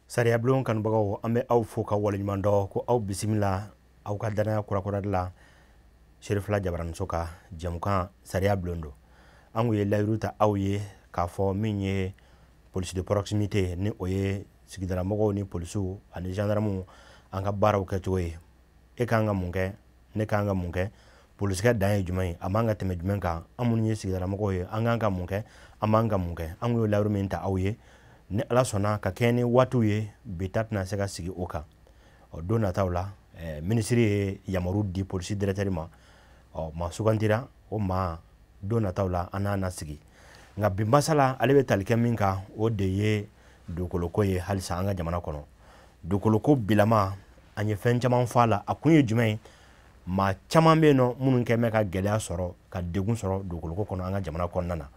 Sariyabulon kanubagaw, an bɛ aw fo ka waleɲuman dɔn ko aw bisimila aw ka danaya kurakurali la Serifila Jabaraninso ka jɛmukan sariya bulon don. An kun ye layiru ta aw ye k'a fɔ min ye police de proximité, ni o ye sigidalamɔgɔw ni polisiw ani gendarmew an ka baaraw kɛcogo ye. E kan ka mun kɛ, ne kan ka mun kɛ, polisikɛ dan ye jumɛn ye, a man ka tɛmɛ jumɛn kan, an minnu ye sigidalamɔgɔw ye an kan ka mun kɛ, an man ka mun kɛ. An kun ye layiru min ta aw ye, ni Ala sɔnna ka kɛɲɛ ni waatiw ye, bi ta tɛna se ka sigi o kan. Ɔ don nataw la, minisiri ye yamaru di polisi directeur ma, ɔ maa sugandira o ma don nataw la an n'a na sigi. Nka bi masala ale bɛ tali kɛ min kan, o de ye dugukoloko ye halisa an ka jamana kɔnɔ. Dugukoloko bilama, an ye fɛn caman fɔ a la. A kun ye jumɛn ye? Maa caman bɛ yen nɔ minnu kɛn bɛ ka gɛlɛya sɔrɔ, ka degun sɔrɔ dugukoloko kɔnɔ an ka jamana kɔnɔna na.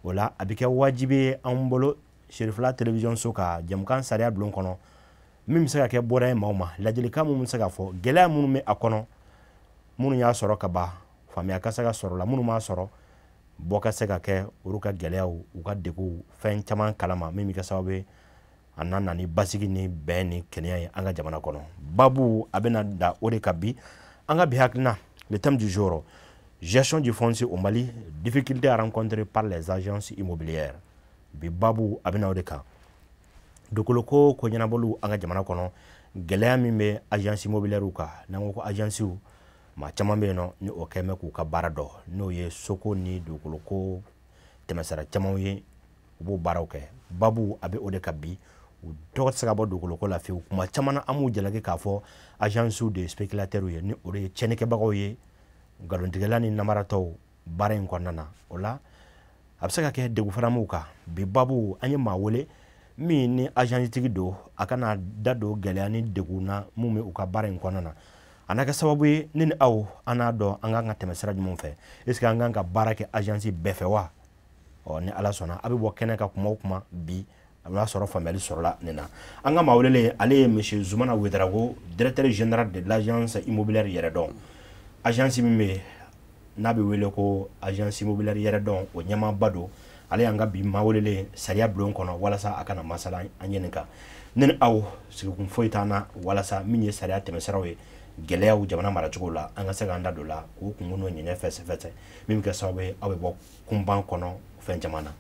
O la a bɛ kɛ wajibi ye anw bolo Serifila télévision so ka jɛmukan sariya bulon kɔnɔ, min bɛ se ka kɛ bɔda ye maaw ma, ladilikan minnu bɛ se ka fɔ, gɛlɛya minnu bɛ a kɔnɔ, minnu y'a sɔrɔ ka ban, faamuya ka se ka sɔrɔ la, minnu m'a sɔrɔ, bɔ ka se ka kɛ olu ka gɛlɛyaw, u ka degunw, fɛn caman kalama min bɛ kɛ sababu ye a na na ni basigi ni bɛn ni kɛnɛya ye an ka jamana kɔnɔ. Babu a bɛna da o de kan bi. An ka bi hakilina, le thème du jour, gestion du foncier au Mali, difficultés rencontrées par les agences immobilières. Bi babu a bɛna o de kan. Dugukoloko ko ɲɛnabɔliw an ka jamana kɔnɔ, gɛlɛya min bɛ agence immobilière kan. N'an ko ko agence, maa caman bɛ yen nɔ ni o kɛn bɛ k'u ka baara dɔn, n'o ye soko ni dugukoloko tɛmɛsira camanw ye, u b'o baaraw kɛ. Babu a bɛ o de kan bi. U tɔgɔ tɛ se ka bɔ dugukoloko la fiyewu. Kuma caman na an b'u jalaki k'a fɔ agence de spéculateurs ye, ni o de ye tiɲɛnikɛbagaw ye, nkalontigɛla ni namaratɔw baara in kɔnɔna na. O la a bɛ se ka kɛ degun fana m'u kan. Bi babu an ye maa wele min ni agence tigi don, a kana da don gɛlɛya ni degun na mun bɛ u ka baara in kɔnɔna na. A n'a kɛ sababu ye ne ni aw an n'a dɔn an kan ka tɛmɛ sira jumɛn fɛ. Est ce que an kan ka baara kɛ agence bɛɛ fɛ wa? Ɔ ni Ala sɔnna a bɛ bɔ kɛnɛ ka kuma o kuma bi, a b'a sɔrɔ faamuyali sɔrɔla nin na. An ka maa welelen, ale ye monsieur Zumana Ouedraogo, directeur général de l'agence immobilière Yɛrɛdɔn. Agence min bɛ yen n'a bɛ wele ko agence immobilière Yɛrɛdɔn, o ɲɛmaaba don. Ale y'an ka bi maa welelen sariya bulon kɔnɔ walasa a kana masala an ye nin kan. Ne ni aw sigikun foyi t'an na walasa min ye sariya tɛmɛsiraw ye, gɛlɛyaw jamana maracogo la, an ka se k'an da don la k'o kungo n'o ɲɛɲɛ fɛsɛfɛsɛ, min bɛ kɛ sababu ye aw bɛ bɔ kunban kɔnɔ fɛn caman na.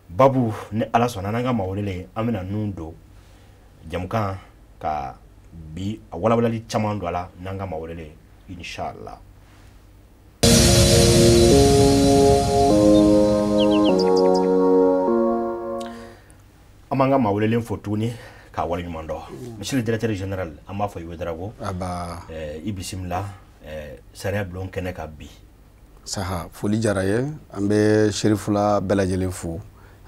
Babu ni Ala sɔnna n'an ka maa welelen, an bɛna nun don jamukan ka bi a walawalali caman don a la n'an ka maa welelen, inshallah. An b'an ka maa welelen fo tuguni k'a waleɲuman dɔn. Monsieur le directeur général, an b'a fɔ i Ouedraogo. Aba. I bisimila, sariya bulon kɛnɛ kan bi. Saha, foli diyara ye. An bɛ Serifila bɛɛ lajɛlen fo,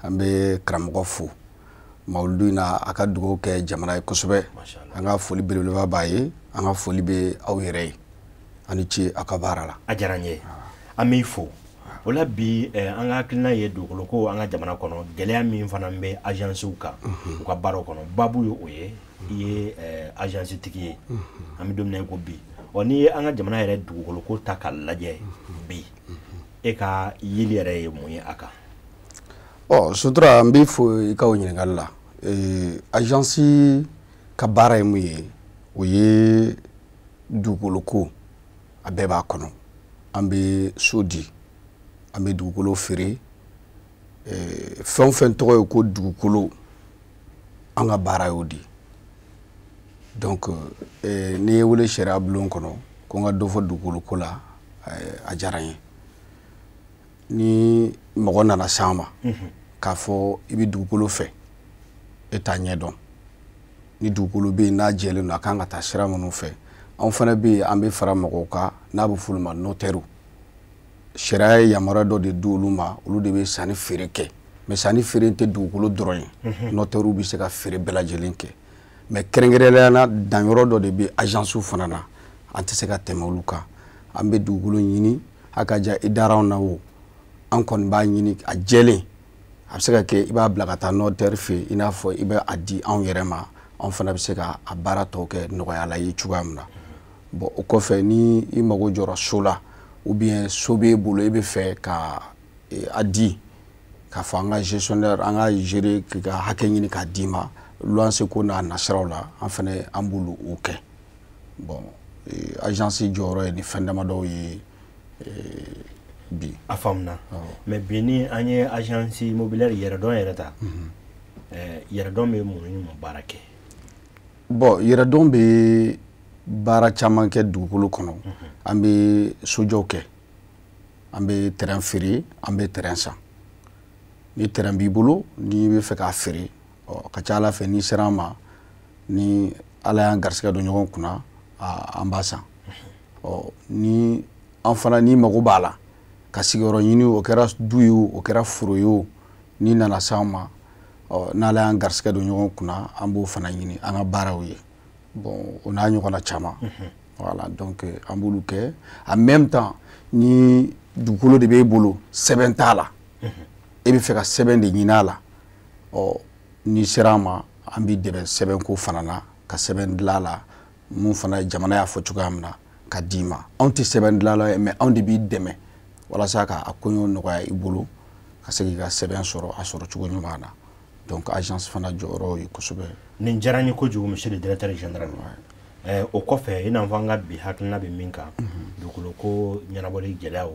an bɛ karamɔgɔ fo. Mawuludu in na a ka dugawu kɛ jamana ye kosɛbɛ. An ka foli belebeleba b'a ye, an ka foli bɛ aw yɛrɛ ye. A ni ce aw ka baara la. A diyara n ye. An b'i fo. O la bi, an ka hakilina ye dugukolo ko an ka jamana kɔnɔ, gɛlɛya min fana bɛ agencew kan, u ka baaraw kɔnɔ. Babu ye o ye, i ye agence tigi ye. An bɛ don min na i ko bi. Ɔ n'i ye an ka jamana yɛrɛ dugukolo ko ta k'a lajɛ bi, e ka yeli yɛrɛ ye mun ye a kan? Ɔ Sutura, n b'i fo i ka o ɲininkali la. Agence ka baara ye mun ye? O ye dugukolo ko, a bɛɛ b'a kɔnɔ. An bɛ so di, an bɛ dugukolo feere. Fɛn o fɛn tɔgɔ ye ko dugukolo, an ka baara y'o de ye. Donc, n'i ye wele sariya bulon kɔnɔ ko n ka dɔ fɔ dugukolo ko la, a diyara n ye. Ni mɔgɔ nana s'an ma k'a fɔ i bɛ dugukolo fɛ, e t'a ɲɛ dɔn. Ni dugukolo bɛ yen n'a jɛlen don, a kan ka taa sira minnu fɛ, anw fana bɛ yen, an bɛ fara mɔgɔw kan n'a bɛ f'olu ma notaire. Sariya ye yamaruya dɔ de di olu ma, olu de bɛ sanni feere kɛ. Mais sanni feere tɛ dugukolo dɔrɔn ye, notaire bɛ se ka feere bɛɛ lajɛlen kɛ. Mais kɛrɛnkɛrɛnnenya la, danyɔrɔ dɔ de bɛ agence fana na, an tɛ se ka tɛmɛ olu kan. An bɛ dugukolo ɲini, a ka ja i dara anw na o, an kɔni b'a ɲini a jɛlen. A bɛ se ka kɛ i b'a bila ka taa notaire fɛ yen, i n'a fɔ i bɛ a di anw yɛrɛ ma, anw fana bɛ se ka a baara tɔ kɛ nɔgɔya la i ye cogoya min na. Bon, o kɔfɛ ni i mago jɔra so la, ou bien so b'e bolo, e bɛ fɛ ka a di, k'a fɔ an ka gestionnaire, an ka gérer k'i ka hakɛ ɲini k'a d'i ma. Luwanse ko n'a nasiraw la, an fana an b'olu o kɛ. Bon, agence jɔyɔrɔ ye ni fɛn damadɔw ye bi. A faamuna. Mais bi ni an ye agence immobilière Yɛrɛdɔn yɛrɛ ta, Yɛrɛdɔn bɛ mun ni mun baara kɛ? Bon, Yɛrɛdɔn bɛ baara caman kɛ dugukolo kɔnɔ. An bɛ sojɔw kɛ, an bɛ terrain feere, an bɛ terrain san. Ni terrain b'i bolo, n'i bɛ fɛ k'a feere, ɔ ka ca Ala fɛ, n'i sera an ma, ni Ala y'an garisɛgɛ don ɲɔgɔn kunna, an b'a san. Ɔ ni an fana n'i mago b'a la ka sigiyɔrɔ ɲini, o kɛra du ye o, o kɛra foro ye o, n'i nana s'an ma, ɔ n'Ala y'an garisɛgɛ don ɲɔgɔn kunna, an b'o fana ɲini, an ka baaraw ye. Bon, o n'a ɲɔgɔnna caman. Voilà, donc an b'olu kɛ. En même temps, ni dugukolo de b'e bolo, sɛbɛn t'a la, e bɛ fɛ ka sɛbɛn de ɲini a la, ɔ n'i sera an ma, an b'i dɛmɛ sɛbɛnko fana na, ka sɛbɛn dilan a la, mun fana jamana y'a fɔ cogoya min na ka d'i ma. Anw tɛ sɛbɛn dilanla ye, mais anw de b'i dɛmɛ walasa ka a koɲɛw nɔgɔya i bolo, ka se k'i ka sɛbɛn sɔrɔ a sɔrɔ cogo ɲuman na. Donc agence fana jɔyɔrɔ ye kosɛbɛ. Nin diyara n ye kojugu, monsieur le directeur général. O kɔfɛ, i n'a fɔ an ka bi hakilina bɛ min kan, dugukolo ko ɲɛnabɔli gɛlɛyaw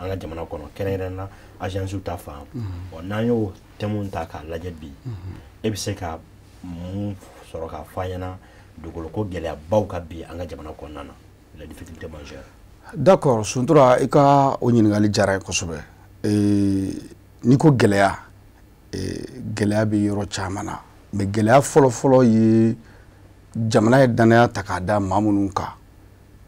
an ka jamana kɔnɔ, kɛrɛnkɛrɛnnen na agence ta fan. Ɔ n'an y'o thème ta k'a lajɛ bi, e bɛ se ka mun sɔrɔ k'a fɔ an ɲɛna dugukolo ko gɛlɛyabaw ka bi an ka jamana kɔnɔna na, la difficulté majeure? D'accord, Suntura, i ka o ɲininkali diyara n ye kosɛbɛ. N'i ko gɛlɛya, gɛlɛya bɛ yɔrɔ caman na, mais gɛlɛya fɔlɔ-fɔlɔ ye jamana ye danaya ta k'a da maa minnu kan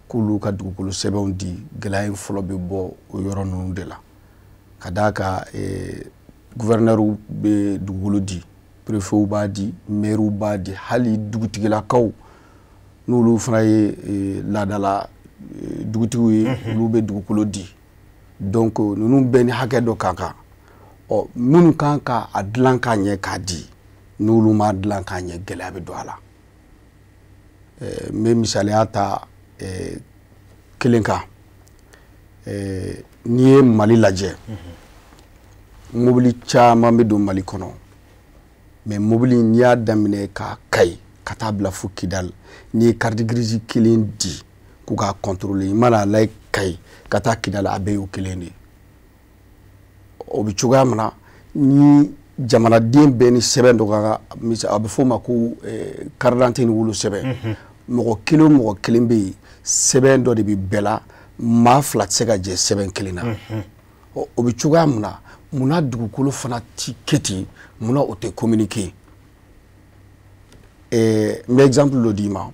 k'olu ka dugukolo sɛbɛnw di, gɛlɛya in fɔlɔ bɛ bɔ o yɔrɔ ninnu de la. Ka d'a kan, gouverneur bɛ dugukolo di, préfet b'a di, maire b'a di, hali dugutigilakaw n'olu fana ye laadala dugutigiw ye, olu bɛ dugukolo di. Donc ninnu bɛɛ ni hakɛ dɔ ka kan. Ɔ minnu kan ka a dilan k'a ɲɛ k'a di, n'olu m'a dilan k'a ɲɛ, gɛlɛya bɛ don a la. N bɛ misaliya ta kelen kan. N'i ye Mali lajɛ, mobili caman bɛ don Mali kɔnɔ, mais mobili n'i y'a daminɛ ka Kayi ka taa bila fo Kidali, n'i ye carte grise kelen di k'u k'a contrôler, i mana a layɛ Kayi ka taa Kidali, a bɛɛ y'o kelen de ye. O bɛ cogoya min na, ni jamanaden bɛɛ ni sɛbɛn dɔ ka kan, a bɛ f'o ma ko carte d'identité ni wolosɛbɛn. Mɔgɔ kelen o mɔgɔ kelen bɛ yen, sɛbɛn dɔ de bɛ bɛɛ la, maa fila tɛ se ka jɛ sɛbɛn kelen na. O bɛ cogoya min na, munna dugukolo fana ti kɛ ten? Munna o tɛ communiquer? N bɛ exemple dɔ d'i ma.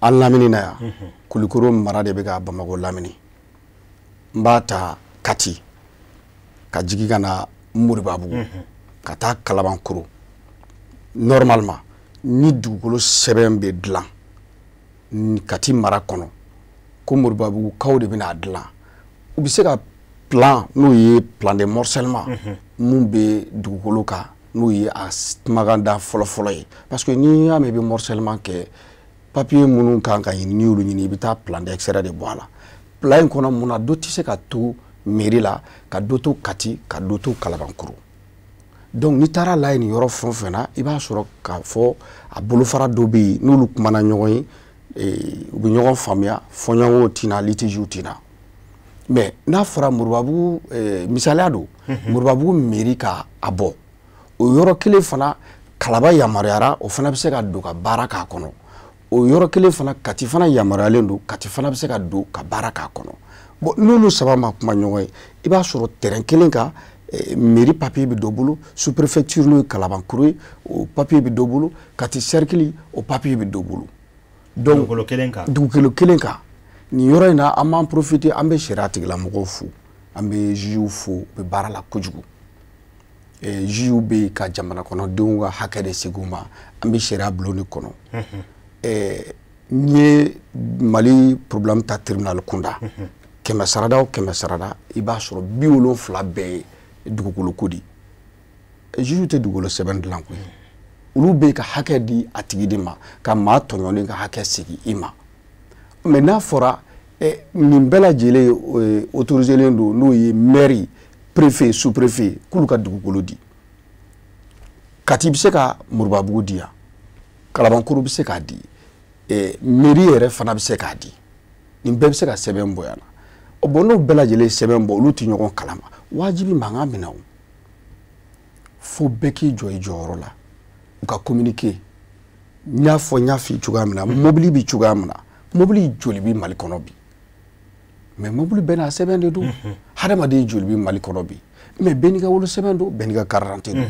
An lamini na yan, Kulikoro mara de bɛ ka Bamakɔ lamini. N b'a ta Kati ka jigin ka na Moribabugu ka taa Kalabankoro. Normalement, ni dugukolo sɛbɛn bɛ dilan Kati mara kɔnɔ, ko Moribabugukaw de bɛna a dilan, u bɛ se ka plan, n'o ye plan de morcellement mun bɛ dugukolo kan, n'o ye a kumakan da fɔlɔ-fɔlɔ ye. Parce que n'i y'a mɛn i bɛ morcellement kɛ, papier minnu kan ka ɲini, n'i y'olu ɲini, i bɛ taa plan d'extrait de bɔ a la. Plan in kɔnɔ, mun na dɔ tɛ se ka to mairie la, ka dɔ to Kati, ka dɔ to Kalabankoro? Donc n'i taara lajɛ nin yɔrɔ fɛn o fɛn na, i b'a sɔrɔ k'a fɔ a bolofara dɔ bɛ yen, n'olu kumana ɲɔgɔn ye, u bɛ ɲɔgɔn faamuya, fɔɲɔgɔnkɔw tɛ na, litigew tɛ na. Mais n'a fɔra Moribabugu, misaliya don, Moribabugu mairie ka a bɔ o yɔrɔ kelen fana, Kalaba yamaruyara, o fana bɛ se ka don ka baara k'a kɔnɔ. O yɔrɔ kelen fana, Kati fana yamaruyalen don, Kati fana bɛ se ka don ka baara k'a kɔnɔ. Bon, n'olu saba ma kuma ɲɔgɔn ye, i b'a sɔrɔ terrain kelen kan, mairie papier bɛ dɔ bolo, sous préfecture n'o ye Kalabankoro ye, o papier bɛ dɔ bolo, Kati cercle o papier bɛ dɔ bolo. Donc dugukolo kelen kan, dugukolo kelen kan. Nin yɔrɔ in na, an b'an profiter, an bɛ sariya tigilamɔgɔw fo, an bɛ jugew fo, u bɛ baara la kojugu. Jugew bɛ yen ka jamana kɔnɔdenw ka hakɛ de segin u ma, an bɛ sariya bulon de kɔnɔ. N'i ye Mali problème ta tribunal kunda, 100 sarada o 100 sarada, i b'a sɔrɔ 70 bɛɛ ye dugukolo ko de ye. Juge tɛ dugukolo sɛbɛn dilan koyi, olu bɛ ka hakɛ di a tigi de ma, ka maa tɔɲɔnen ka hakɛ segin i ma. Mais n'a fɔra nin bɛɛ lajɛlen autorisé don, n'o ye maire, préfet, sous préfet, k'olu ka dugukolo di. Kati bɛ se ka Moribabugu di yan, Kalabankoro bɛ se k'a di, mairie yɛrɛ fana bɛ se k'a di, nin bɛɛ bɛ se ka sɛbɛn bɔ yan na. Bon, n'o bɛɛ lajɛlen ye sɛbɛn bɔ, olu tɛ ɲɔgɔn kalama, wajibi mankan bɛ na o. Fo bɛɛ k'i jɔ i jɔyɔrɔ la, u ka communiquer. N y'a fɔ, n y'a f'i cogoya min na, mobili bɛ cogoya min na, mobili joli bɛ Mali kɔnɔ bi? Mais mobili bɛɛ n'a sɛbɛn de don. Hadamaden joli bɛ Mali kɔnɔ bi? Mais bɛɛ n'i ka wolosɛbɛn don, bɛɛ n'i ka carte d'identité don.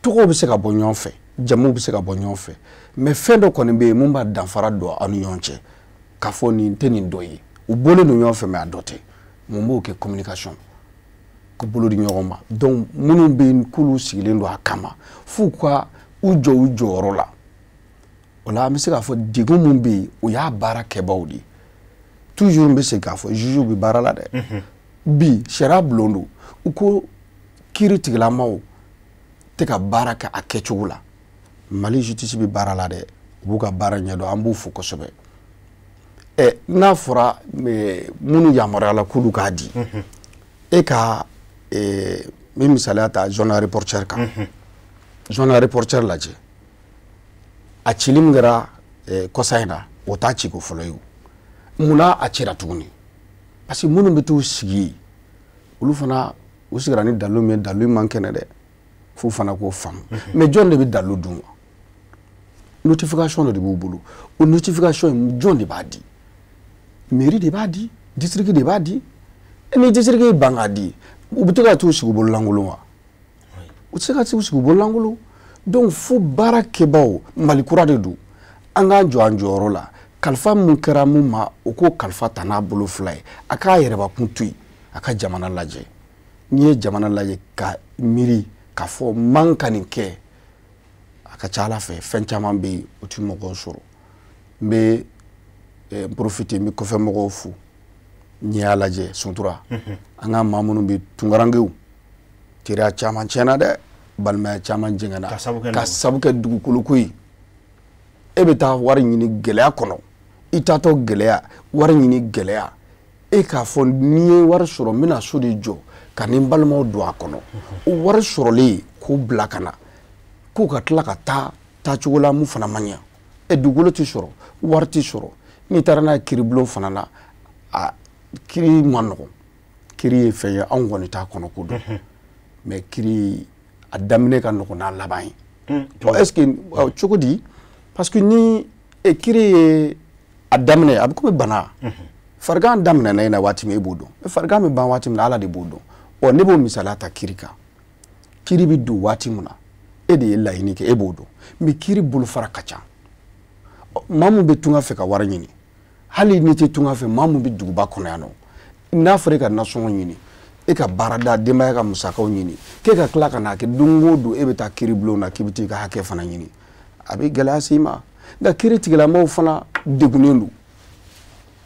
Tɔgɔw bɛ se ka bɔ ɲɔgɔn fɛ, jamuw bɛ se ka bɔ ɲɔgɔn fɛ, mais fɛn dɔ kɔni bɛ yen mun b'a danfara don aw ni ɲɔgɔn cɛ, k'a fɔ nin tɛ nin dɔ ye. U bɔlen don ɲɔgɔn fɛ, mais a dɔ tɛ. Mun b'o kɛ? Communication, ko bolo di ɲɔgɔn ma. Donc minnu bɛ yen k'olu sigilen don a kama, f'u ka u jɔ u jɔyɔrɔ la. O la, an bɛ se k'a fɔ degun mun bɛ yen, o y'a baara kɛbaaw de ye. Toujours n bɛ segin k'a fɔ, juge bɛ baara la dɛ. Bi sariya bulon don, u ko kiiri tigilamaw tɛ ka baara kɛ a kɛcogo la. Mali justice bɛ baara la dɛ, u b'u ka baara ɲɛdɔn, an b'u fo kosɛbɛ. Ɛ, n'a fɔra minnu yamaruyala k'olu k'a di, e ka n bɛ misaliya ta zone aéroportuaire kan. Zone aéroportuaire lajɛ, a cili min kɛra kɔsa in na, o t'a ciko fɔlɔ ye. O munna a cira tuguni? Parce que minnu bɛ t'u sigi yen, olu fana u sigira ni dalu min ye, dalu man kɛnɛ dɛ, f'u fana k'o faamu. Mais jɔn de bɛ dalu d'u ma? Notification dɔ de b'u bolo. O notification in, jɔn de b'a di? Mairie de b'a di, district de b'a di. Ni district ye ban k'a di, u bɛ to ka t'u sigi u bolo lankolon wa? U tɛ se ka t'u sigi u bolo lankolon. Donc fo baara kɛbaaw, Mali kura de don, an k'an jɔ an jɔyɔrɔ la. Kalifa mun kɛra mun ma, o k'o kalifa ta n'a bolo fila ye, a k'a yɛrɛbakun to yen, a ka jamana lajɛ. N'i ye jamana lajɛ ka miiri k'a fɔ man ka nin kɛ, a ka ca ala fɛ, fɛn caman bɛ yen, o tɛ mɔgɔw sɔrɔ. N bɛ n profiter, n bɛ kɔfɛ mɔgɔw fo. N'i y'a lajɛ, Suntura, an ka maa minnu bɛ tunkarankew, teriya caman tiɲɛna dɛ, balimaya caman jɛngɛnna ka sabu kɛ dugukolo ko ye. E bɛ taa wari ɲini gɛlɛya kɔnɔ, i taatɔ gɛlɛya, wari ɲini gɛlɛya, e k'a fɔ n'i ye wari sɔrɔ, n bɛna so de jɔ ka ni n balimaw don a kɔnɔ. O wari sɔrɔlen k'o bila ka na, k'o ka tila ka taa taacogo la mun fana man ɲɛ. E, dugukolo tɛ sɔrɔ, wari tɛ sɔrɔ. N'i taara n'a ye kiiribulon fana na, a kiiri man nɔgɔn. Kiiri ye fɛn ye, anw kɔni t'a kɔnɔ ko dɔn, mais kiiri a daminɛ ka nɔgɔn n'a laban ye. Est ce que cogo di? Parce que ni kiiri ye a daminɛ, a bɛ komi bana. Farigan daminɛna e na waati min, e b'o dɔn, mais farigan bɛ ban waati min na, Ala de b'o dɔn. Ɔ, ne b'o misaliya ta kiiri kan. Kiiri bɛ don waati min na, e de ye laɲini kɛ, e b'o dɔn, mais kiiri bolofara ka ca. Maa mun bɛ tunga fɛ ka wari ɲini, hali n'i tɛ tunga fɛ, maa mun bɛ duguba kɔnɔ yan nɔ, n'a fɔra e ka nasɔngɔ ɲini, e ka baarada, denbaya ka musakaw ɲini, k'e ka tila ka n'a kɛ don o don e bɛ taa kiiri bulon na k'i bɛ t'i ka hakɛ fana ɲini, a bɛ gɛlɛya s'i ma. Nka kiiri tigilamɔgɔw fana degunnen don.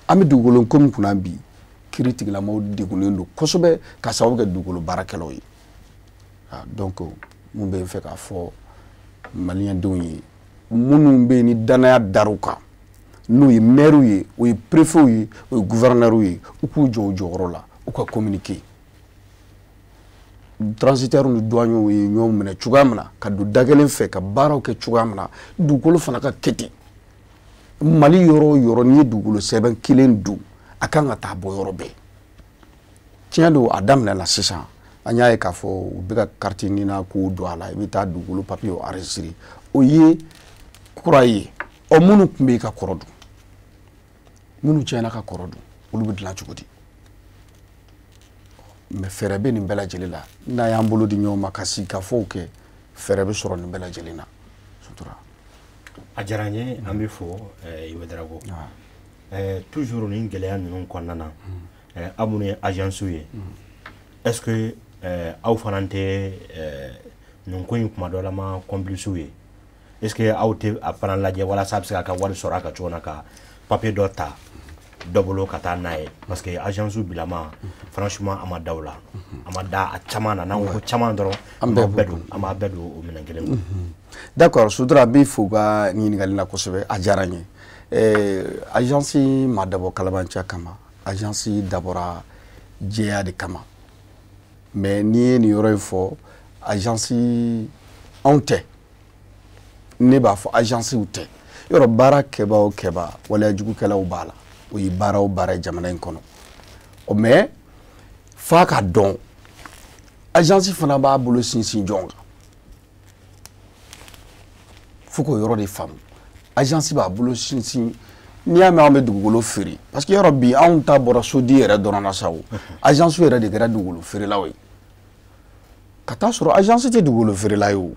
An bɛ dugukolo ko min kunna bi, kiiri tigilamɔgɔw degunnen don kosɛbɛ ka sababu kɛ dugukolo baarakɛlaw ye. Donc mun bɛ n fɛ k'a fɔ maliyɛndenw ye, minnu bɛ yen ni danaya dar'u kan, n'o ye maires ye, o ye préfets ye, o ye gouverneurs ye, u k'u jɔ u jɔyɔrɔ la, u ka communiquer. Transitaires ni douaniers ye ɲɔgɔn minɛ cogoya min na, ka don da kelen fɛ ka baaraw kɛ cogoya min na, dugukolo fana ka kɛ ten. Mali yɔrɔ o yɔrɔ, n'i ye dugukolo sɛbɛn kelen don, a kan ka taa bɔ yɔrɔ bɛɛ. Tiɲɛ don, a daminɛna sisan, an y'a ye k'a fɔ u bɛ ka carte NINA kow don a la, i bɛ taa dugukolo papier enregistrer, o ye kura ye. Ɔ, minnu tun bɛ yen ka kɔrɔ dun, minnu tiɲɛna ka kɔrɔ dun, olu bɛ dilan cogo di? Mais fɛɛrɛ bɛ nin bɛɛ lajɛlen la. N'a y'an bolo di ɲɔgɔn ma ka sigi ka fɔw kɛ, fɛɛrɛ bɛ sɔrɔ nin bɛɛ lajɛlen na, Sutura. A diyara n ye, an bɛ fo Ouédraogo. Toujours nin gɛlɛya ninnu kɔnɔna na, aw minnu ye agence ye, est ce que aw fana tɛ nin ko in kuma dɔ la ma complice ye? Est ce que aw tɛ a fana lajɛ walasa a bɛ se k'a ka wari sɔrɔ a ka cogo na, ka papier dɔ ta dɔ bolo ka taa n'a ye? Parce que agence bilama, franchement, a ma da o la, a ma da a caman na. N'an ko caman dɔrɔn, an b'a bɛɛ don, an b'a bɛɛ don o minɛn kelen kɔnɔ. D'accord, Sutura, n b'i fo ka ɲininkali la kosɛbɛ, a diyara n ye. Agence ma dabɔ kalabanciya kama, agence dabɔra jɛya de kama. Mais n'i ye nin yɔrɔ in fɔ, agence anw tɛ Ne b'a fɔ agencew tɛ. Yɔrɔ baara kɛba o kɛba, waleyajugukɛlaw b'a la. O ye baara o baara ye jamana in kɔnɔ. O mais f'a ka dɔn agence fana b'a bolo sinsin jɔn kan. Fo k'o yɔrɔ de faamu. Agence b'a bolo sinsin. N'i y'a mɛn anw bɛ dugukolo feere, parce que yɔrɔ bi anw ta bɔra sodi yɛrɛ dɔrɔn na sa o. Agence yɛrɛ de kɛra dugukolo feerelaw ye. Ka taa sɔrɔ agence tɛ dugukolo feerela ye o.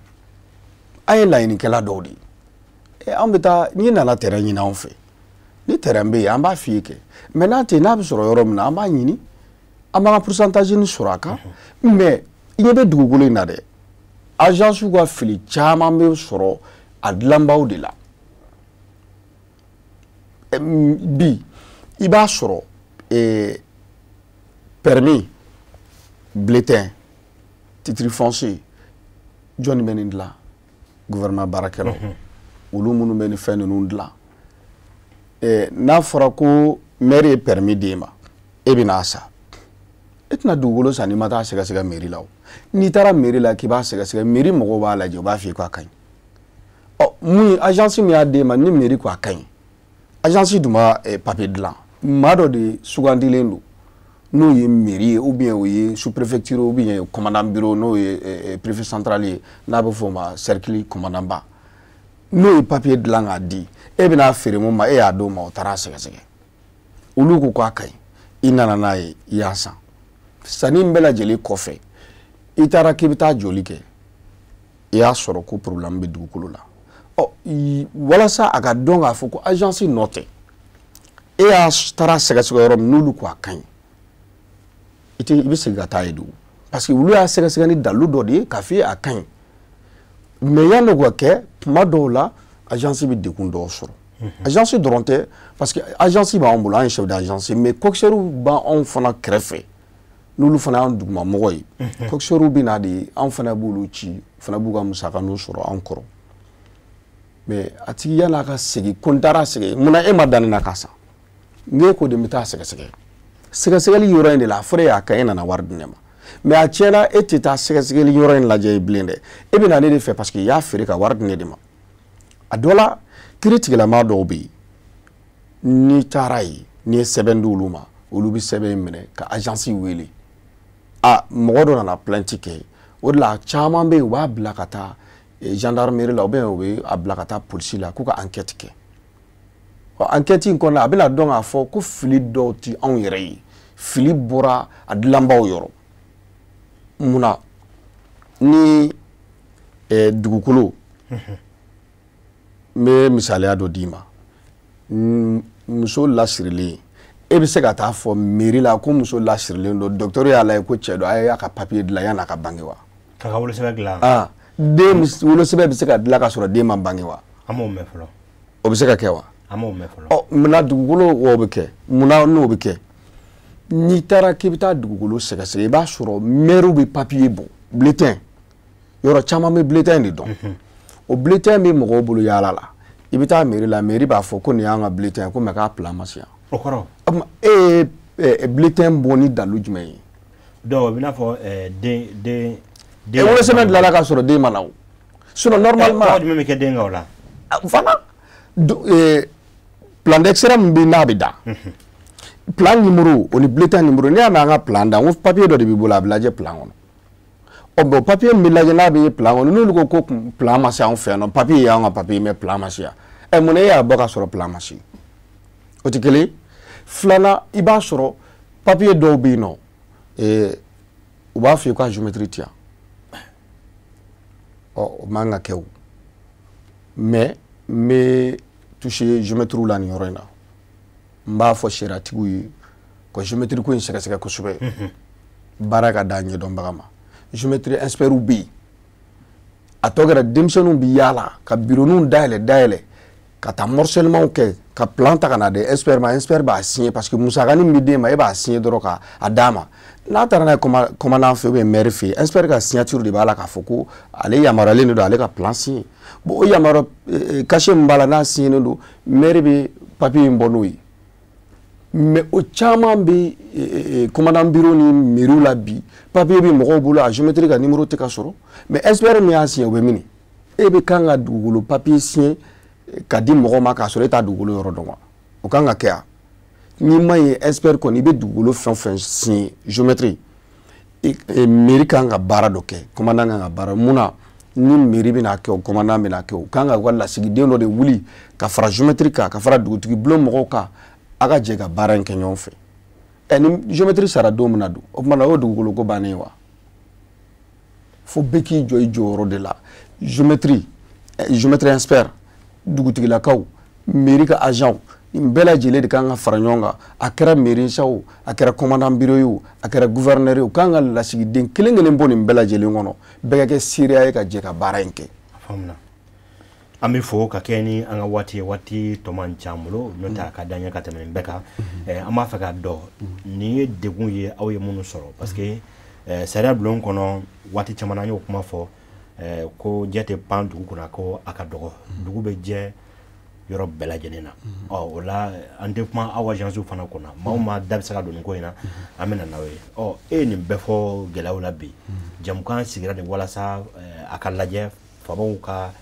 An ye laɲinikɛla dɔw de ye. An bɛ taa, n'i nana terrain ɲini anw fɛ, ni terrain bɛ yen an b'a f'i ye kɛ, mais n'a tɛ yen, n'a bɛ sɔrɔ yɔrɔ min na an b'a ɲini, an b'an ka pourcentage nin sɔrɔ a kan. Mais i ɲɛ bɛ dugukolo in na dɛ, agence ka fili caman bɛ sɔrɔ a dilanbaw de la. Bi i b'a sɔrɔ permis, bulletin, titre foncier, jɔnni bɛ nin dilan? Gouvernement baarakɛlaw, olu minnu bɛ nin fɛn ninnu dilan. N'a fɔra ko maire ye permis d'e ma, e bɛ n'a san, e tɛna dugukolo san n'i ma taa sɛgɛsɛgɛ mairie la o. N'i taara mairie la k'i b'a sɛgɛsɛgɛ, mairie mɔgɔw b'a lajɛ, u b'a f'i ye k'a ka ɲi. Ɔ mun ye agence min y'a d'e ma, ni mairie ko a ka ɲi, agence dun b'a papier dilan, maa dɔ de sugandilen don, n'o ye mairie ye ou bien o ye sous préfecture ou bien commandant bureau, n'o ye préfet central ye, n'a bɛ f'o ma cercle commandant ba, n'o ye papier dilan k'a di, e bɛna feere mun ma, e y'a d'o ma, o taara sɛgɛsɛgɛ, olu ko k'a ka ɲi, i nana n'a ye, i y'a san. Sanni in bɛɛ lajɛlen kɔfɛ, i taara k'i bɛ taa joli kɛ, i y'a sɔrɔ ko problème bɛ dugukolo la. Ɔ walasa a ka dɔn k'a fɔ ko agence nɔ tɛ, e y'a taara sɛgɛsɛgɛ yɔrɔ min, n'olu ko a ka ɲi, i tɛ, i bɛ segin ka taa yen tugun, parce que olu y'a sɛgɛsɛgɛ ni dalilu dɔ de ye k'a f'i ye a ka ɲi. Mais yanni o ka kɛ, tuma dɔw la agence bɛ degun dɔw sɔrɔ. Agence dɔrɔn tɛ, parce que agence b'anw bolo, an ye chef d'agence, mais coxeur b'anw fana kɛrɛfɛ, n'olu fana y'an dugumamɔgɔ ye. Coxeur bɛ na de, anw fana b'olu ci, fana b'u ka musakaninw sɔrɔ anw kɔrɔ. Mais a tigi yan'a ka segin, ko n taara segin, munna e ma da ne na k'a san? N ko de n bɛ taa sɛgɛsɛgɛ. Sɛgɛsɛgɛli yɔrɔ in de la, a fɔra e y'a kɛ, e nana wari di ne ma. Mais a tiɲɛna, e tɛ taa sɛgɛsɛgɛli yɔrɔ in lajɛ bilen dɛ, e bɛ na ne de fɛ, parce que i y'a feere ka wari di ne de ma. A dɔ la, kiiri tigilamaa dɔw bɛ yen, n'i taara yen, n'i ye sɛbɛn di olu ma, olu bɛ sɛbɛn in minɛ ka agence wele. A mɔgɔ dɔ nana plainte kɛ, o de la caman bɛ yen, u b'a bila ka taa gendarmerie la, ou bien u bɛ a bila ka taa polisi la k'u ka enquête kɛ. Ɔ enquête in kɔnɔ, a bɛna dɔn k'a fɔ ko fili dɔw tɛ anw yɛrɛ ye, fili bɔra a dilanbaw yɔrɔ. Munna ni dugukolo, n bɛ misaliya dɔ d'i ma, muso lasirilen, e bɛ se ka taa fɔ mairie la ko muso lasirilen don, docteur y'a lajɛ ko cɛ don, a y'a ka papier dilan yan'a ka bange wa? K'a ka wolosɛbɛn dilan. Ah, den wolosɛbɛn bɛ se ka dilan ka sɔrɔ den ma bange wa? An m'o mɛn fɔlɔ. O bɛ se ka kɛ wa? An m'o mɛn fɔlɔ. Ɔ munna dugukolo o bɛ kɛ? Munna n'o bɛ kɛ? N'i taara k'i bɛ taa dugukolo sɛgɛsɛgɛ, i b'a sɔrɔ maire bɛ papier bɔ, bulletin, yɔrɔ caman bɛ bulletin de dɔn. O bulletin bɛ mɔgɔw bolo yaala la. I bɛ taa mairie la, mairie b'a fɔ ko nin y'an ka bulletin, ko mais k'a plan ma se yan. O kɔrɔ? O tuma e ye bulletin bɔ ni dalilu jumɛn ye? Donc o bɛ n'a fɔ den. Den wolosɛbɛn dilanna k'a sɔrɔ den ma na o. Sinon normalement. Tɔgɔ jumɛn bɛ kɛ den kan o la? Voilà. Plan d'extrait min bɛ yen n'a bɛ da. Plan numéro o ni bulletin numéro, n'i y'a mɛn an ka plan da, n ko papier dɔ de b'i bolo, a bɛ lajɛ plan kɔnɔ. Ɔ bon papier min bɛ lajɛ n'a bɛ plan kɔnɔ, n'olu ko ko plan ma se anw fɛ yan nɔ, papier y'anw ka papier, mais plan ma se yan. Ɛ munna e y'a bɔ k'a sɔrɔ plan ma se? O tɛ kelen ye. Filanan, i b'a sɔrɔ papier dɔw bɛ yen nɔ, u b'a f'i ye ko a géométrie tɛ yan. Ɔ o man ka kɛ o. Mais n bɛ toucher géométrie la nin yɔrɔ in na. N b'a fɔ sariyatigiw ye ka géométrie ko in sɛgɛsɛgɛ kosɛbɛ. Baara ka d'a ɲɛdɔnbaga ma. Géométrie expert bɛ yen. A tɔ kɛra denmisɛnninw bɛ yaala ka bureau dayɛlɛ ka taa morcellement kɛ, ka plan ta ka na di expert ma, expert b'a signer, parce que musakanin min bɛ d'e ma, e b'a signer dɔrɔn k'a d'a ma. N'a taara n'a ye commandant fɛ ou bien maire fɛ yen, expert ka signature de b'a la k'a fɔ ko ale yamaruyalen de don ale ka plan signer. Bon o yamaruya cachet min b'a la n'a signé don, maire bɛ papier in bɔ n'o ye. Mais o caman bɛ commandant bureau ni mairie la bi, papier bɛ mɔgɔw bolo, a géométrie ka numéro tɛ ka sɔrɔ, mais expert min y'a signé o bɛ min? E bɛ kan ka dugukolo papier signé ka di mɔgɔ ma k'a sɔrɔ e t'a dugukolo yɔrɔ dɔn wa? O kan ka kɛ wa? N'i ma ye expert kɔni, i bɛ dugukolo fɛn o fɛn signé, géomètre, mairie kan ka baara dɔ kɛ, commandant kan ka baara mun na? Ni mairie bɛna kɛ o, commandant bɛna kɛ o, kan ka u ka lasigiden dɔ de wuli ka fara géomètre kan, ka fara dugutigi bulon mɔgɔw kan, a ka jɛ ka baara in kɛ ɲɔgɔn fɛ. Ɛ, ni géomètre sara don min na dun, o tuma na o ye dugukolo ko bannen ye wa? Fo bɛɛ k'i jɔ i jɔyɔrɔ de la. Géomètre, géomètre expert, dugutigilakaw, mairie ka agent, nin bɛɛ lajɛlen de kan ka fara ɲɔgɔn kan. A kɛra mairie sa o, a kɛra commandant bureau ye o, a kɛra gouverneur ye o, kan ka lasigiden kelen kelen bɔ nin bɛɛ lajɛlen kɔnɔ, bɛɛ ka kɛ seereya ye ka jɛ ka baara in kɛ. A faamuna. An bɛ fo ka kɛ ni an ka waati ye, waati tɔ man ca an bolo, n'o tɛ a ka d'an ye ka tɛmɛ nin bɛɛ kan. An b'a fɛ k'a dɔn nin ye degun ye aw ye minnu sɔrɔ, parce que sariya bulon kɔnɔ, waati caman an y'o kuma fɔ ko jɛ tɛ pan dugu kunna, ko a ka dɔgɔ, dugu bɛ jɛ yɔrɔ bɛɛ lajɛlen na. Ɔ, o la an tɛ kuma aw agence fana kunna, maa o maa da bɛ se ka don nin ko in na, an bɛ na n'aw ye. Ɔ, e ye nin bɛɛ fɔ gɛlɛyaw la bi, jamukan sigira de walasa a ka lajɛ faamaw ka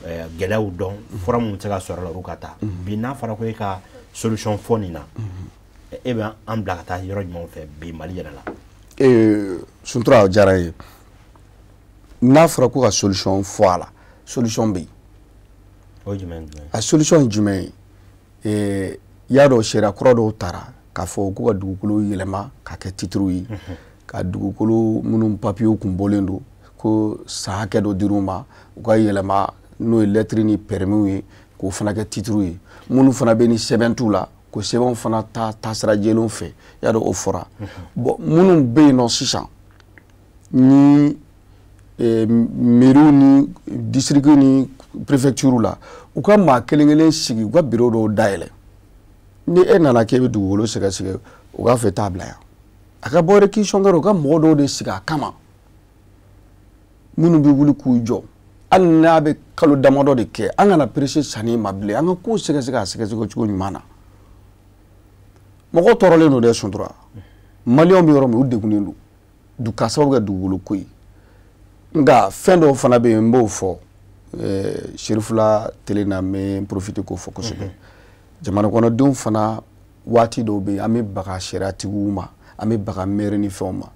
gɛlɛyaw dɔn, fura minnu bɛ se ka sɔrɔ a la, olu ka taa. Bi n'a fɔra ko e ka solution fɔ nin na, e bɛ an bila ka taa yɔrɔ jumɛnw fɛ bi Mali yɛrɛ la? Suntura, o diyara n ye. N'a fɔra ko ka solution fɔ a la, solution bɛ yen. O ye jumɛn jumɛn? A solution ye jumɛn ye? I y'a dɔn, sariya kura dɔw tara k'a fɔ ko ka dugukolo yɛlɛma ka kɛ titre ye, ka dugukolo minnu papiyew kun bɔlen don, ko san hakɛ dɔ dir'u ma, u ka yɛlɛma, n'o ye lɛtiri ni permis ye, k'o fana kɛ titre ye. Minnu fana bɛ ni sɛbɛn t'u la, ko sɛbɛnw fana ta taasira jɛlenw fɛ. I y'a dɔn, o fɔra. Bon, minnu bɛ yen nɔ sisan ni mairie ni district ni préfecture la, u ka maa kelen kelen sigi, u ka bureau dɔw dayɛlɛ. Ni e nana k'e bɛ dugukolo sɛgɛsɛgɛ, u k'a fɔ e t'a bila yan, a ka bɔ réquisition kɛ, u ka mɔgɔ dɔw de sigi a kama minnu bɛ wuli k'u jɔ, hali n'a bɛ kalo damadɔ de kɛ. An kana pressé sanni ma bilen, an ka kow sɛgɛsɛgɛ a sɛgɛsɛgɛ cogo ɲuman na. Mɔgɔw tɔɔrɔlen don dɛ, Suntura. Maliyɛnw bɛ yɔrɔ min, u degunnen don k'a sababu kɛ dugukolo ko ye. Nka fɛn dɔw fana bɛ yen, n b'o fɔ Serifula tele na, n bɛ profiter k'o fɔ kosɛbɛ. Jamana kɔnɔdenw fana, waati dɔw bɛ yen, an bɛ baga sariyatigiw ma, an bɛ baga maire ni fɛnw ma.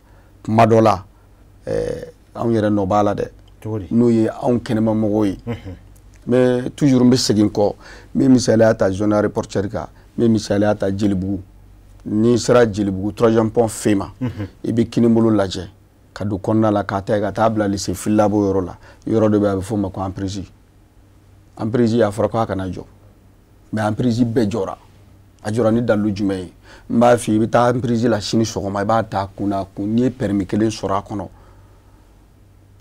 Kuma dɔ la, anw yɛrɛ nɔ b'a la dɛ, n'o ye anw kɛnɛmamɔgɔw ye. Mais toujours n bɛ segin kɔ, n bɛ misaliya ta zone aéroportuaire kan, n bɛ misaliya ta Jelibugu. N'i sera Jelibugu troisième pont Fema, i bɛ kinibolo lajɛ ka don kɔnɔna la, k'a ta yen ka taa bila lycée Filabo yɔrɔ la, yɔrɔ dɔ bɛ yen, a bɛ f'o ma ko emprise. Emprise, a fɔra k'a kana jɔ, mais emprise bɛɛ jɔra. A jɔra ni dalilu jumɛn ye? N b'a f'i ye, i bɛ taa emprise la sini sɔgɔma, i b'a ta kun n'a kun, n'i ye permis kelen sɔrɔ a kɔnɔ,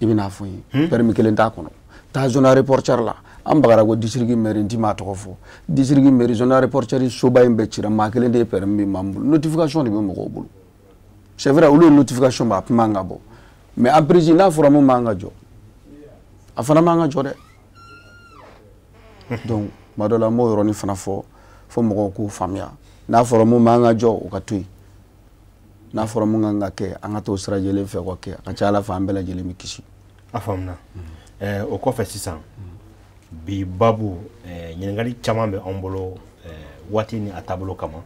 i bɛ n'a fɔ n ye. Permis kelen t'a kɔnɔ. Taa zone aéroportuaire la, an bagara ko district maire, n ti maa tɔgɔ fɔ, district maire, zone aéroportuaire soba in bɛɛ cira, maa kelen de ye permis bɛ maa min bolo. Notification de bɛ mɔgɔw bolo. C'est vrai, olu ye notification bɔ, a tun man ka bɔ. Mais emprise, n'a fɔra mun man ka jɔ, a fana man ka jɔ dɛ. Donc tuma dɔ la, n b'o yɔrɔnin fana fɔ fo mɔgɔw k'o faamuya. N'a fɔra mun man ka jɔ, o ka to yen. N'a fɔra mun kan ka kɛ, an ka t'o sira jɛlen fɛ, o ka kɛ. A ka ca Ala fɛ, an bɛɛ lajɛlen bɛ kisi. A faamuna. O kɔfɛ sisan, bi babu, ɲininkali caman bɛ anw bolo, waati ni a taabolo kama.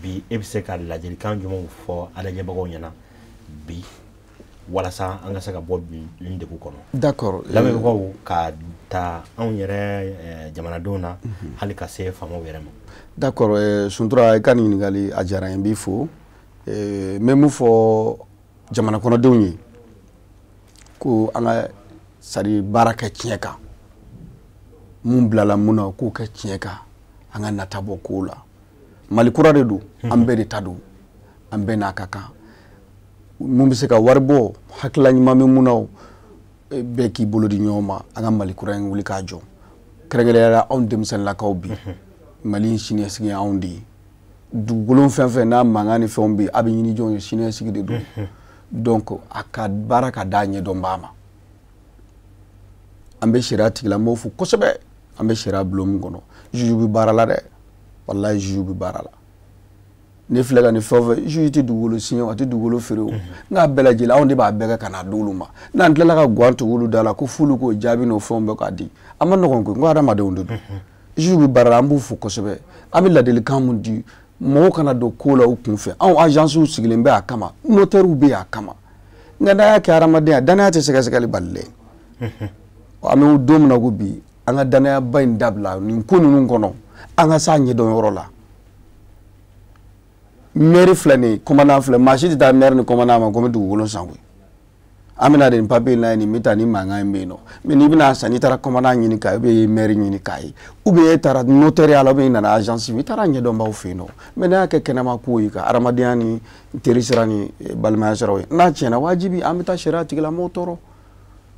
Bi e bɛ se ka ladilikan jumɛnw fɔ a lajɛbagaw ɲɛna bi walasa an ka se ka bɔ nin degun kɔnɔ? D'accord. Lamɛnbagaw ka ta anw yɛrɛ jamanadenw na, hali ka se faamaw yɛrɛ ma. D'accord, Suntura, i ka nin ɲininkali a diyara n ye, n b'i fo. N bɛ mun fɔ jamana kɔnɔdenw ye? Ko an ka sari baara kɛ tiɲɛ kan, mun bilala mun na, k'o kɛ tiɲɛ kan, an ka nata bɔ kow la. Mali kura de don, an bɛɛ de ta don, an bɛɛ n'a ka kan. Mun bɛ se ka wari bɔ, hakilila ɲuman bɛ mun na, o bɛɛ k'i bolo di ɲɔgɔn ma, an ka Mali kura in wuli k'a jɔ. Kɛrɛnkɛrɛnnenya la, anw denmisɛnninlakaw, bi Mali in siniɲɛsigi ye anw de ye. Dugukolo fɛn fɛn n'a mankan ni fɛnw bɛ yen, a bɛ ɲini jɔn ye? Siniɲɛsigi de don. Donc a ka baara ka d'a ɲɛdɔnbaa ma. An bɛ sariya tigilamɔgɔw fo kosɛbɛ. An bɛ sariya bulon min kɔnɔ, juge bɛ baara la dɛ, walayi, juge bɛ baara la. Ne filɛ ka nin fɛn o fɛn, juge tɛ dugukolo signé, a tɛ dugukolo feere o. Nka bɛɛ lajɛlen, anw de b'a bɛɛ kɛ ka n'a d'olu ma. N'an tilala ka guwan tugu olu da la ko f'olu k'o jaabi n'o fɛnw bɛɛ k'a di, a ma nɔgɔn koyi. N ko hadamadenw de don. Juge bɛ baara la, an b'u fo kosɛbɛ. An bɛ ladilikan mun di, mɔgɔw kana don ko la u kun fɛ. Anw agences sigilen bɛ a kama, notaires bɛ yen a kama. Nka n'a y'a kɛ hadamadenya, danaya tɛ sɛgɛsɛgɛli bali dɛ. An bɛ don min na ko bi, an ka danayaba in dabila nin ko ninnu kɔnɔ, an ka s'a ɲɛdɔn yɔrɔ la. Maire filɛ nin ye, commandant filɛ, maa si tɛ taa maire ni commandant ma ko n bɛ dugukolo san koyi. An bɛna nin papier n'a ye, nin bɛ taa ni mankan in bɛ yen nɔ. Mais n'i bɛna san, n'i taara commandant ɲini k'a ye, ou bien i ye maire ɲini k'a ye, ou bien e taara notaire la, ou bien i nana agence, i taara ɲɛdɔnbaw fɛ yen nɔ. Mais n'a y'a kɛ kɛnɛma ko ye, ka hadamadenya ni teri sira ni balimaya siraw ye, n'a tiɲɛna, wajibi an bɛ taa sariya tigilamɔgɔw tɔɔrɔ.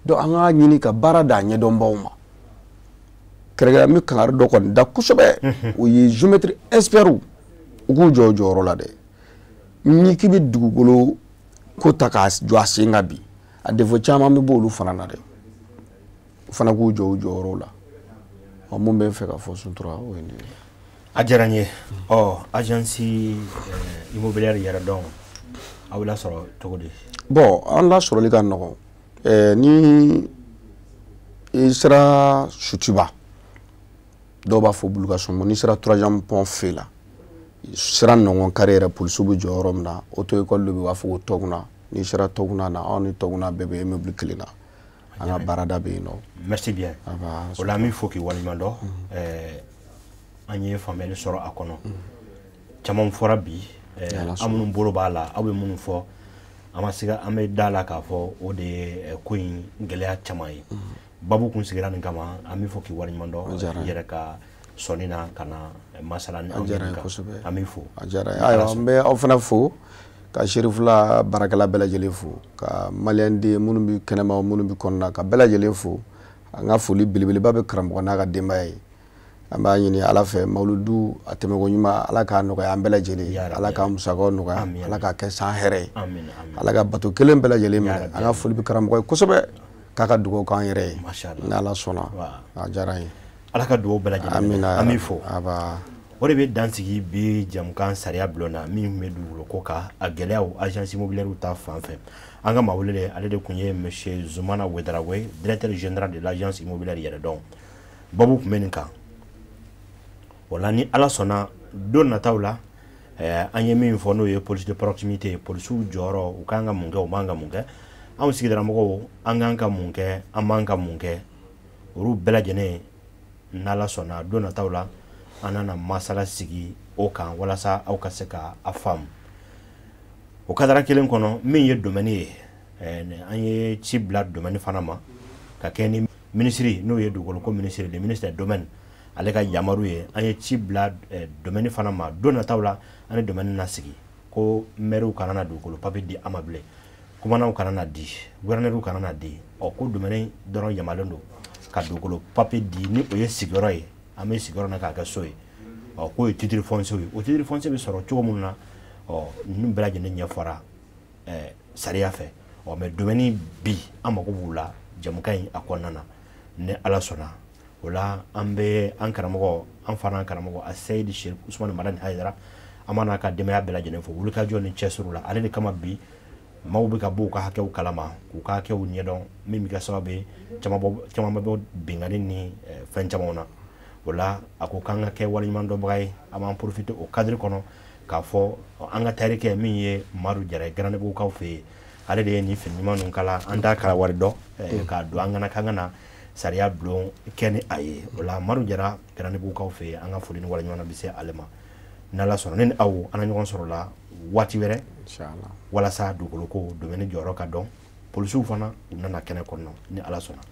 Donc an k'a ɲini ka baara d'a ɲɛdɔnbaw ma. Kɛrɛnkɛrɛn, an bɛ kangari dɔ kɔni da kosɛbɛ, o ye géomètre expert, u k'u jɔ u jɔyɔrɔ la dɛ. N'i k'i bɛ dugukolo ko ta k'a jɔ a sen kan bi, a défaut caman bɛ bɔ olu fana na dɛ. U fana k'u jɔ u jɔyɔrɔ la. Ɔ, mun bɛ n fɛ ka fɔ Suntura, o ye nin ye. A diyara n ye. Ɔ, agence immobilière yɛrɛ dɔn, aw bɛ lasɔrɔ cogo di? Bon, an lasɔrɔli ka nɔgɔn. Ni i sera Sotuba, dɔw b'a fɔ Bulukasunbugu, n'i sera troisième pont fɛ la, sira nɔngɔn kari yɛrɛ, polisiw bɛ jɔ yɔrɔ min na, auto école dɔ bɛ yen, u b'a fɔ ko Tɔguna. N'i sera Tɔguna na, anw ni Tɔguna bɛɛ bɛ immeuble kelen na, an ka baarada bɛ yen nɔ. Merci bien. O la an b'i fo k'i waleɲuman dɔn. An ye faamuyali sɔrɔ a kɔnɔ. Caman fɔra bi, an minnu bolo b'a la, aw bɛ minnu fɔ, an ma se an bɛ da la k'a fɔ o de ye ko in gɛlɛya caman ye. Babu kun sigira nin kama, an b'i fo k'i waleɲuman dɔn i yɛrɛ ka sɔnni na ka na masala ni anw ye kan. An b'i fo. A diyara n ye. Ayiwa, n bɛ aw fana fo, ka Serifula baarakɛla bɛɛ lajɛlen fo, ka maliyɛn den minnu bɛ kɛnɛma, minnu bɛ kɔnɔna, ka bɛɛ lajɛlen fo. An ka foli belebeleba bɛ karamɔgɔ n'a ka denbaya ye. An b'a ɲini Ala fɛ, mawuludu a tɛmɛko ɲuman, Ala k'a nɔgɔya an bɛɛ lajɛlen ye. Ala k'a musakaw nɔgɔya, Ala k'a kɛ san hɛrɛ ye, Ala ka bato kelen bɛɛ lajɛlen minɛ. An ka foli bɛ karamɔgɔ ye kosɛbɛ, k'a ka dugawu k'an yɛrɛ ye. N'Ala sɔnna, a diyara n ye. Ala ka dugawu bɛɛ lajɛlen minɛ. An b'i fo. O de bɛ dansigi bi jamukan sariya bulon na, min bɛ dugukolo ko kan, a gɛlɛyaw agence immobilière ta fan fɛ. An ka maa welelen, ale de tun ye monsieur Zumana Ouédraogo, directeur général de l'agence immobilière Yɛrɛdɔn. Babu tun bɛ nin kan. O la ni Ala sɔnna, don nataw la, an ye min fɔ, n'o ye police de proximité ye, polisiw jɔyɔrɔ, u kan ka mun kɛ, u man ka mun kɛ, anw sigidalamɔgɔw an kan ka mun kɛ, an man ka mun kɛ, olu bɛɛ lajɛlen, n'Ala sɔnna, don nataw la an nana masala sigi o kan walasa aw ka se ka a faamu. O kadara kelen kɔnɔ, min ye domaine ye, an ye ci bila domaine fana ma ka kɛ ni minisiri, n'o ye dugukoloko minisiri, le ministre des domaines, ale ka yamaru ye. An ye ci bila domaine fana ma, don nataw la an ni domaine na sigi ko maires kana na dugukolo papier di an ma bilen, commandants kana na di, gouverneurs kana na di. Ɔ, ko domaine dɔrɔn yamalen don ka dugukolo papier di, ni o ye sigiyɔrɔ ye, an bɛ sigiyɔrɔ na k'a kɛ so ye. Ɔ, k'o ye titre foncier ye. O titre foncier bɛ sɔrɔ cogo min na, ɔ, ninnu bɛɛ lajɛlen ɲɛfɔra sariya fɛ. Ɔ, mais domaine bi, an mago b'u la jamukan in a kɔnɔna na, ni Ala sɔnna. O la an bɛ an karamɔgɔ, an fa n'an karamɔgɔ Aseyidi Cherif Ousmane Madani Hayidara, an b'a n'a ka denbaya bɛɛ lajɛlen fo wulikajɔ ni cɛsiriw la. Ale de kama bi maaw bɛ ka bɔ u ka hakɛw kalama, k'u ka hakɛw ɲɛdɔn, min bɛ kɛ sababu ye caman bɛ bɔ binkanni ni fɛn camanw na. O la a ko k'an ka kɛ waleɲumandɔnbaga ye. An b'an profiter o cadre kɔnɔ k'a fɔ an ka tarikɛ min ye Madu Jara ye, Garandebugukaw fɛ yen, ale de ye nin fini ɲuman ninnu kala, an t'a kala wari dɔn k'a don an kana k'an ka na sariya bulon kɛ ni a ye. O la Madu Jara, Garandebugukaw fɛ yen, an ka foli ni waleɲuman bɛ se ale ma. N'Ala sɔnna, ne ni aw an na ɲɔgɔn sɔrɔ la waati wɛrɛ, walasa dugukolo ko domaine jɔyɔrɔ ka dɔn, polisiw fana u nana kɛnɛ kɔnɔ, ni Ala sɔnna.